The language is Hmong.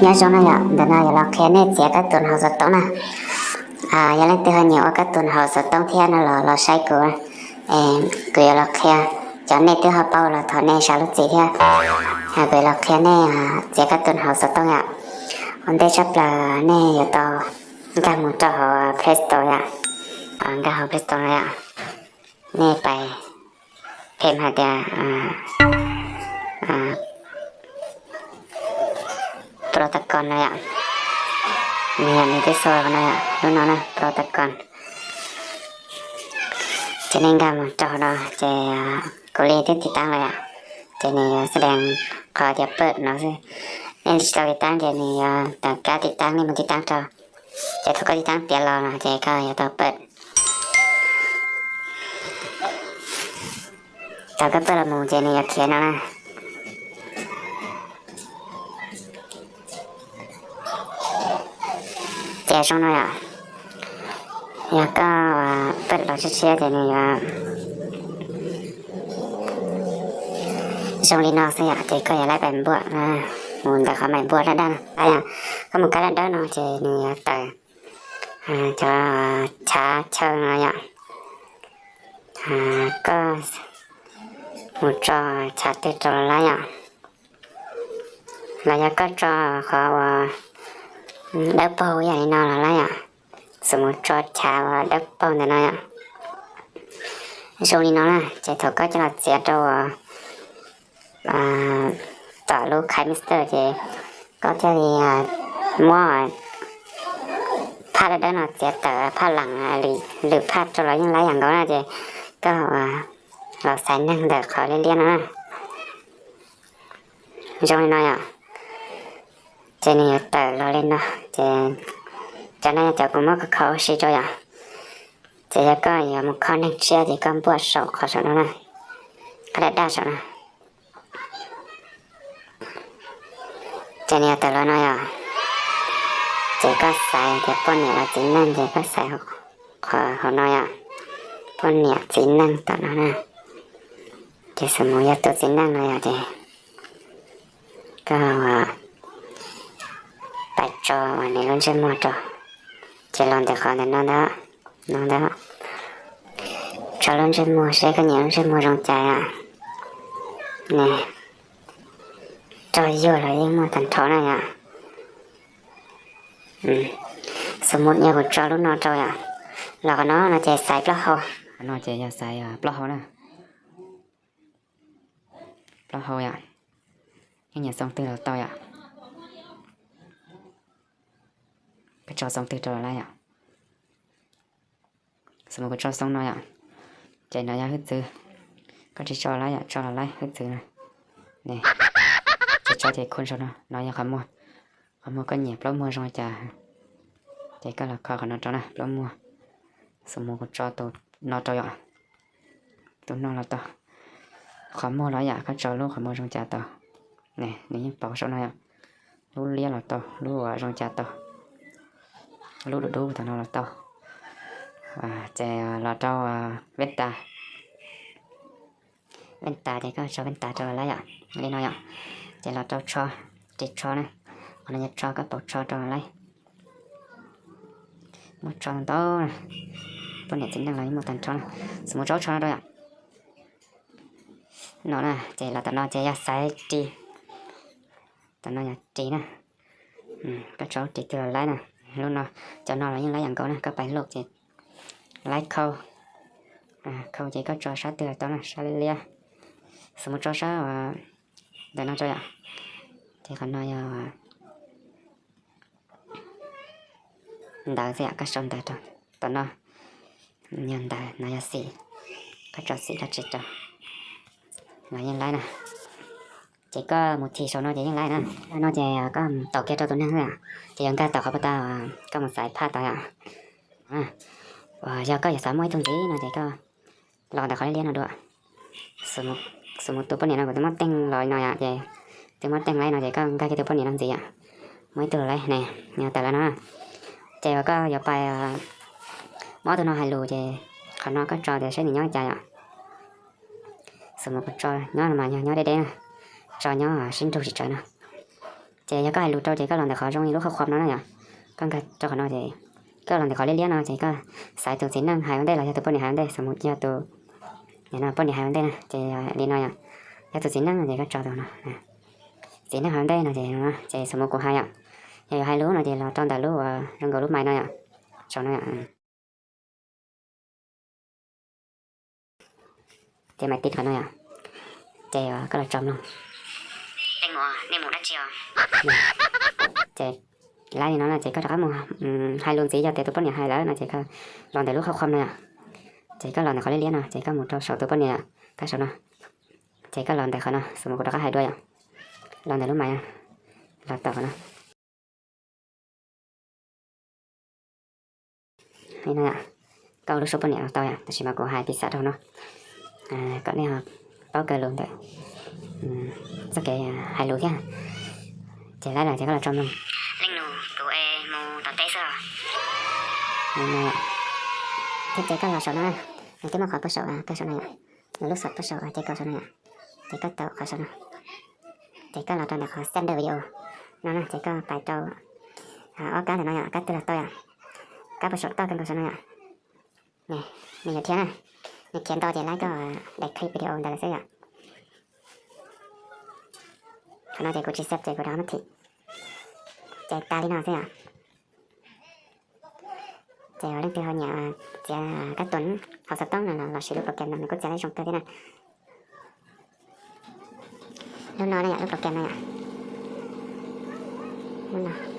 Nyob zoo no yom, ntawm no yuav los qhia nej txiav kab tus hauv xov tooj na. Yog leej twg ho nyiam ua kab tus hauv xov tooj thiab no los los saib kuv, kuv yuav los qhia cov nej twb ho paub los thov nej zam lub txim thiab. Kuv yuav los qhia nej txiav kab tus hauv xov tooj yom. Ua ntej tshaj plaws nej yuav tau nkag mus rau hauv Play Store yom. Nkag hauv Play Store no yom, nej pais phem hais tias Protocol no yom. Nws yog nws twb xua no yom, lub no na, Protocol. Ces nej nkag mus rau hauv no ces kuv li twb tiv taab lawm yom. Ces nws yuav xa dees qhov tias pawj no xwb. Nej tsis tau tiv taab ces nws yuav tawm kab tiv taab, nej mus tiv taab rau. Ces thaum koj tiv taab tiav los no ces koj yuav tau pawj. Thaum koj pawj los mus ces nws yuav khiav no na. Ces zoo no yom. Yog koj pawj los tshiab tshiab ces nws yuav zoo li no xwb yom, ces koj yuav laib pais npuaj, mus ntawm qhov mais npuaj daj daj no. Koj mus kab daj dawb no ces nws yuav tawm cov chav chaw no yom. Koj mus tso chav twg rau los laib yom. Los yog koj tso qhov uas dawb paug yam li no los laib yom. Xus mus tso chav uas dawb paug ntawm no yom. Zoo li no na, ces thaum koj coj los txiav rau uas tom lub KineMaster ces koj thiaj li muab phaj dawb dawb no txiav tawm phaj lam, lwm phaj rau los yeej laib yam nkaus na. Ces koj los xaiv neeg ntawm qhov liab liab no na. Zoo li no yom. Ces nws yuav tawm los li no. Ces cov no yog cov kuv muab kho ua si rau yom. Ces yog koj yuav mus kho neeg tshiab ces koj npuaj saum qhov saum no na, qhov daj daj saum no. Ces nws yuav tawm los no yom. Ces koj xaiv tias poj niam los txiv neej ces koj xaiv qhov hauv no yom, poj niam txiv neej tom no na. Ces xus mus yog tus txiv neej no yom ces koj pais tso nws lub ntsej muag rau. Ces los ntawm qhov ntawm no ntag, no ntag. Tso lub ntsej muag seb koj nyiam lub ntsej muag zoo cas. Tso yuag los yeej muaj tag nrho na yom. Xus mus yog kuv tso lub no rau yom. Los qhov no no ces xaiv plaub hau. Qhov no ces yog xaiv plaub hau na. Plaub hau yom. Yeej nyiam xoo twg los tau yom. Koj tso xoo twg rau los laib yom. Xus mus kuv tso xoo no yom. Ces no yog hwj txwv. Koj tsis tso los laib yom, tso los laib hwj txwv na. Tsis tso ces khu saum no, no yog qhov muag. Qhov muag koj nyiam plaub muag zoo li cas ces koj los kho qhov no rau na, plaub muag. Xus mus kuv tso tus no rau yom. Tus no los tau. Qhov muag los yom, koj tso lub qhov muag zoo li cas tau. Nws yeej pauv saum no yom. Lub liab los tau, lub uas zoo li cas tau. Lub dub dub tom no los tau. Ces los rau vej tas. Vej tas ces koj tso vej tas rau los laib yom, li no yom. Ces los rau tsho, ris tsho na. Qhov no yog tsho, koj pauv tsho rau los laib. Muab tsho ntau na, poj niam txiv neej los yeej muaj tag nrho na. Xus mus tso tsho no rau yom. No na, ces los tom no ces yog xaiv ris. Tom no yog ris na. Koj tso ris twg los laib na. Lub no, cov no los yeej laib yam nkaus na, koj pais luaj ces laib khau. Khau ces koj tso sab twg los tau na, sab liab liab. Xus mus tso sab ntawm no rau yom. Ces qhov no yog ntawv xwb yom, koj sau ntawv rau. Tom no yog ntawv, no yog xim, koj tso xim dab tsi rau los yeej laib na. Ces koj mus thim saum no ces yeej laib na. No ces koj taus kiag rau tus neeg xwb yom, ces yuav nkag tau qhov puas tau, koj mus xaiv phaj tau yom. Yog koj yuav xav muaj ib tug ntxiv no ces koj los ntawm qhov liab liab no dua. Xus mus tus poj niam no kuv twb muab teej los no yom, ces twb muab teej laib no ces koj nkag kiag tus poj niam no ntxiv yom. Muaj ib tug los laib ne, nws tawm los no. Ces uas koj yuav pais muab ob tug no hais lus ces qhov no koj tso tias seb nws nyob li cas yom. Xus mus kuv tso nyob no mas yog nyob deb deb na, tso nyob sib nrug tsis tsawv no. Ces yog koj hais lus rau ces koj los ntawm qhov zoo li lub qhov khuam no na yom. Koj nkag rau qhov no ces koj los ntawm qhov liab liab no ces koj xaiv tus txiv neej hais ua ntej los yog tus poj niam hais ua ntej, xav mus yog tus, no poj niam hais ua ntej na ces li no yom. Yog tus txiv neej no ces koj tso tus no, txiv neej hais ua ntej no ces, ces xav mus kuv hais yom. Yog yuav hais lus no ces los rau ntawm lub uas zoo nkaus lub mais no yom, saum no yom. Ces mais tiv qhov no yom, ces koj los tso mloog. Ces laib li no na ces koj rov qab mus hais lus ntxiv, yog tias tus poj niam hais lawm no ces koj los ntawm lub qhov khuam no yom. Ces koj los ntawm qhov liab liab no ces koj mus rau saum tus poj niam, kab saum no. Ces koj los ntawm qhov no, xav mus kuv rov qab hais dua yom. Los ntawm lub mais, los tau qhov no. Li no yom, koj ua lub suab poj niam los tau yom, tab sis mas kuv hais piv xam rau no kom nej paub kawg lus ntawm txoj kev hais lus thiab. Ces laib lawm ces koj los tso mloog. Leej nus, kuv mus tom teb xwb os. Thiab ces koj los saum no, nws twb muaj qhov puag saum kawg saum no yom, nws lub xom puag saum ces kaum saum no yom. Ces koj tau qhov saum no, ces koj los rau ntawm qhov sender video no na, ces koj pais rau ob kab ntawm no yom, kab twg los tau yom. Kab puag saum toj kawg nkaus saum no yom. Nws yuav khiav na, nws khiav nto ces laib koj delete video ntawd lawm xwb yom. Qhov no ces kuv tsis save ces kuv rov qab muab thim. Ces tas li no xwb yom. Ces leej twg ho nyiam txiav kab tus hauv xov tooj no los siv lub program no nws kuj txiav laib zoo kawg thiab na. Lub no na yom, lub program no yom. Lub no.